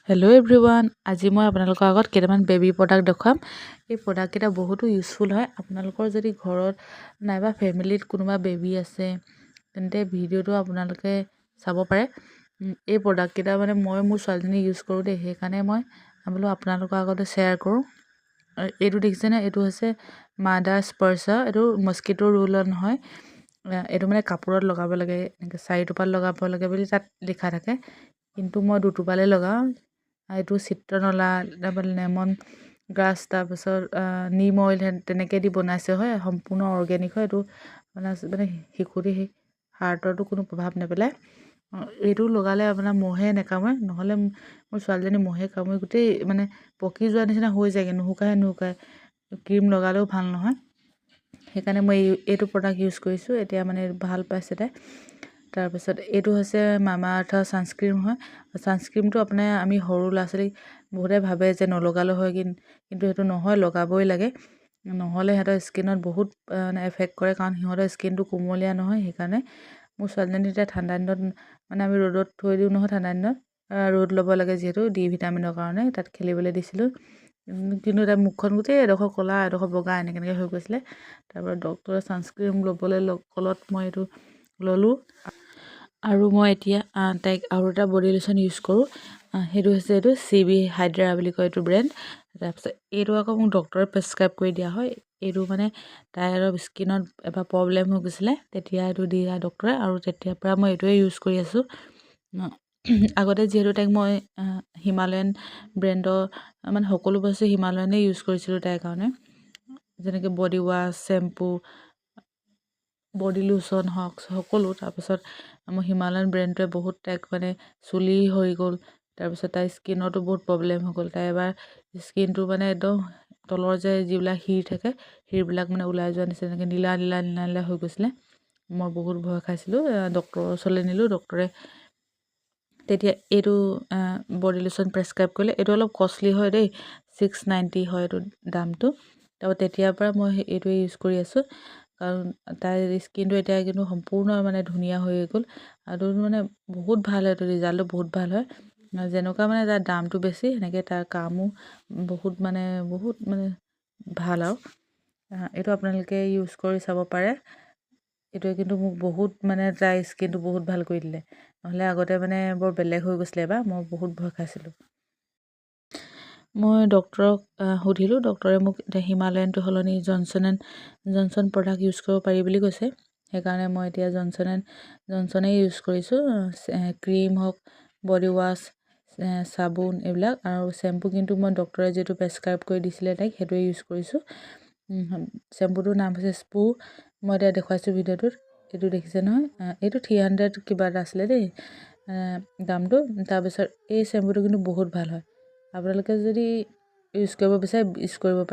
Hello' everyone, আজি মই আপোনালোকৰ আগত কেইটামান বেবী প্ৰডাক্ট দেখুৱাম। এই প্ৰডাক্টকেইটা বহুতো ইউজফুল হয়। আপোনালোকৰ যদি ঘৰত নাইবা ফেমিলিত কোনোবা বেবী আছে, তেন্তে ভিডিঅ'টো আপোনালোকে চাব পাৰে। এই প্ৰডাক্টকেইটা মানে মই মোৰ ছোৱালীজনীক ইউজ কৰোঁ দেই, সেইকাৰণে মই বোলো আপোনালোকৰ আগতে শ্বেয়াৰ কৰোঁ। এইটো দেখিছেনে? এইটো হৈছে মাদাৰ স্পৰ্শ। এইটো মস্কিটো ৰোল অন হয়। এইটো মানে কাপোৰত লগাব লাগে, এনেকৈ চাৰিটোপাল লগাব লাগে বুলি তাত লিখা থাকে, কিন্তু মই দুটোপালেই লগাওঁ। এইটো চিত্ৰনলা, তাৰপৰা লেমন গ্ৰাছ, তাৰপিছত নিম অইল, তেনেকৈ দি বনাইছে হয়। সম্পূৰ্ণ অৰ্গেনিক হয়। এইটো মানে মানে শিশুটি হাৰ্টতো কোনো প্ৰভাৱ নেপেলায়। এইটো লগালে আপোনাৰ মহে নেকামোৰে। নহ'লে মোৰ ছোৱালীজনী মহে কামুৰি গোটেই মানে পকি যোৱা নিচিনা হৈ যায়গৈ, নুশুকাই নুশুকাই, ক্ৰীম লগালেও ভাল নহয়। সেইকাৰণে মই এইটো প্ৰডাক্ট ইউজ কৰিছোঁ। এতিয়া মানে ভাল পাইছে তাই। তাৰপিছত এইটো হৈছে মামা আৰ্থৰ ছানস্ক্ৰীম হয়। ছানস্ক্ৰীমটো আপোনাৰ আমি সৰু ল'ৰা ছোৱালীক বহুতে ভাবে যে নলগালেও হয়, কিন্তু সেইটো নহয়, লগাবই লাগে। নহ'লে সিহঁতৰ স্কিনত বহুত মানে এফেক্ট কৰে, কাৰণ সিহঁতৰ স্কিনটো কুমলীয়া নহয়। সেইকাৰণে মোৰ ছোৱালীজনী এতিয়া ঠাণ্ডা দিনত মানে আমি ৰ'দত থৈ দিওঁ নহয়। ঠাণ্ডা দিনত ৰ'দ ল'ব লাগে যিহেতু ডি ভিটামিনৰ কাৰণে, তাত খেলিবলৈ দিছিলোঁ। কিন্তু তাই মুখখন গোটেই এডোখৰ ক'লা, এডোখৰ বগা, এনেকৈ এনেকৈ হৈ গৈছিলে। তাৰপৰা ডক্টৰে ছানস্ক্ৰীম ল'বলৈ ক'লত মই এইটো ল'লোঁ। আৰু মই এতিয়া তাইক আৰু এটা বডি লোচন ইউজ কৰোঁ। সেইটো হৈছে এইটো চি বি হাইড্ৰা বুলি কয় এইটো ব্ৰেণ্ড। তাৰপিছত এইটো আকৌ মোক ডক্টৰে প্ৰেছক্ৰাইব কৰি দিয়া হয়। এইটো মানে তাইৰ অলপ স্কিনত এবাৰ প্ৰব্লেম হৈ গৈছিলে, তেতিয়া এইটো দিয়া ডক্টৰে আৰু তেতিয়াৰ পৰা মই এইটোৱে ইউজ কৰি আছোঁ। আগতে যিহেতু তাইক মই হিমালয়ান ব্ৰেণ্ডৰ মানে সকলো বস্তু হিমালয়ানে ইউজ কৰিছিলোঁ তাইৰ কাৰণে, যেনেকৈ বডি ৱাছ, চেম্পু, বডি লোচন হওক, সকলো। তাৰপিছত মোৰ হিমালয়ান ব্ৰেণ্ডটোৱে বহুত তাইক মানে চুলি সৰি গ'ল, তাৰপিছত তাইৰ স্কিনতো বহুত প্ৰব্লেম হৈ গ'ল। তাই এবাৰ স্কিনটো মানে একদম তলৰ যে যিবিলাক সিৰ থাকে, সিৰবিলাক মানে ওলাই যোৱা নিচিনা এনেকৈ নীলা নীলা নীলা নীলা হৈ গৈছিলে। মই বহুত ভয় খাইছিলোঁ। ডক্টৰৰ ওচৰলৈ নিলোঁ। ডক্টৰে তেতিয়া এইটো বডি লোচন প্ৰেছক্ৰাইব কৰিলে। এইটো অলপ কষ্টলি হয় দেই, 690 হয় এইটো দামটো। তাৰপৰা তেতিয়াৰ পৰা মই এইটোৱে ইউজ কৰি আছোঁ, কাৰণ তাইৰ স্কিনটো এতিয়া কিন্তু সম্পূৰ্ণ মানে ধুনীয়া হৈ গ'ল আৰু মানে বহুত ভাল হয়। এইটো ৰিজাল্টটো বহুত ভাল হয়। যেনেকুৱা মানে তাৰ দামটো বেছি, সেনেকৈ তাৰ কামো বহুত মানে বহুত মানে ভাল। আৰু এইটো আপোনালোকে ইউজ কৰি চাব পাৰে। এইটোৱে কিন্তু মোক বহুত মানে তাইৰ স্কিনটো বহুত ভাল কৰি দিলে। নহ'লে আগতে মানে বৰ বেলেগ হৈ গৈছিলে। এবাৰ মই বহুত ভয় খাইছিলোঁ। মই ডক্টৰক সুধিলোঁ। ডক্টৰে মোক এতিয়া হিমালয়ানটো সলনি Johnson and Johnson product use কৰিব পাৰি বুলি কৈছে। সেইকাৰণে মই এতিয়া জনছন এণ্ড জনছনেই ইউজ কৰিছোঁ, ক্ৰীম হওক, বডি ৱাছ, চাবোন এইবিলাক আৰু চেম্পু। কিন্তু মই ডক্টৰে যিটো প্ৰেছক্ৰাইব কৰি দিছিলে তাইক, সেইটোৱে ইউজ কৰিছোঁ। চেম্পুটোৰ নাম হৈছে স্পু। মই এতিয়া দেখুৱাইছোঁ ভিডিঅ'টোত। এইটো দেখিছে নহয়? এইটো 300 কিবা এটা আছিলে দেই দামটো। তাৰপিছত এই চেম্পুটো কিন্তু বহুত ভাল হয়। আপোনালোকে যদি ইউজ কৰিব বিচাৰে, ইউজ কৰিব পাৰে।